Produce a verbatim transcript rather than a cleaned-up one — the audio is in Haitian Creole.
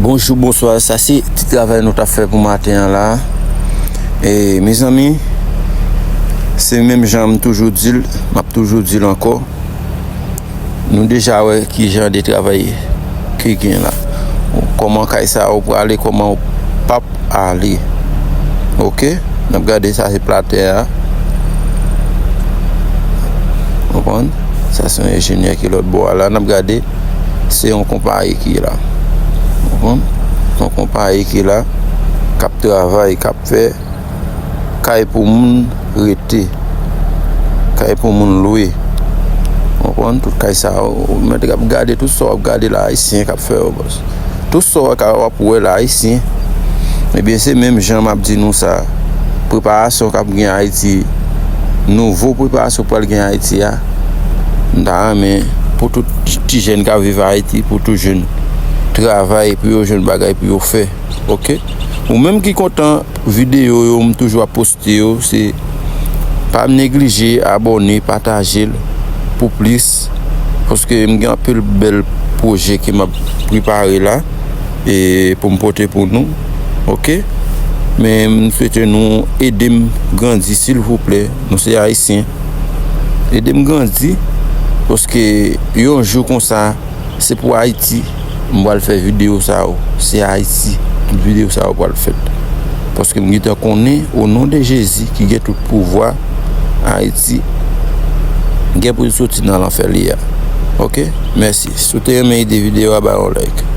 Bonjou, bonswa. Sa se ti travay nou t ap fè pou maten an la. E, mezanmi, se menm jan m toujou di l, m ap toujou di l ankò. Nou deja wè ki jan de travay ki gen la. Kòman kay sa yo prale, kòman yo p ap ale. Oke? N ap gade sa se platè a. Konprann? Sa se yon enjenyè ki lòt bò a la. N ap gade se yon konpayi ki la. Konprann? Se yon konpayi ki la k ap travay, k ap fè kay pou moun rete, kay pou moun lwe. Konprann? Tout kay sa yo, ou mèt ap gade tout sa w ap gade la, ayisyen k ap fè yo, bòs. Tout sa w ap wè la, ayisyen. Ebyen, se menm jan m ap di nou sa. Preparasyon k ap gen Ayiti, nouvo preparasyon pral gen Ayiti a, m ta renmen pou tout ti jèn k ap viv Ayiti, pou tout jèn travay, pou yo jwenn bagay pou yo fè. Oke? Ou menm ki kontan videyo yo, m toujou ap poste yo, se pa neglije abòne, pataje l pou plis, paske m gen anpil bèl pwojè ke m ap prepare la, e pou m pote pou nou. Oke? Men m swete nou ede m grandi, silvouplè. Nou se ayisyen. Ede m grandi, paske yon jou konsa, se pou Ayiti m pral fè videyo sa yo. Se Ayiti tout videyo sa yo pral fèt. Paske m gentan konnen, o non de Jezi ki gen tout pouvwa, Ayiti gen pou l soti nan lanfè li a. Oke? Mèsi. Si w te renmen ide videyo a, ba yon like.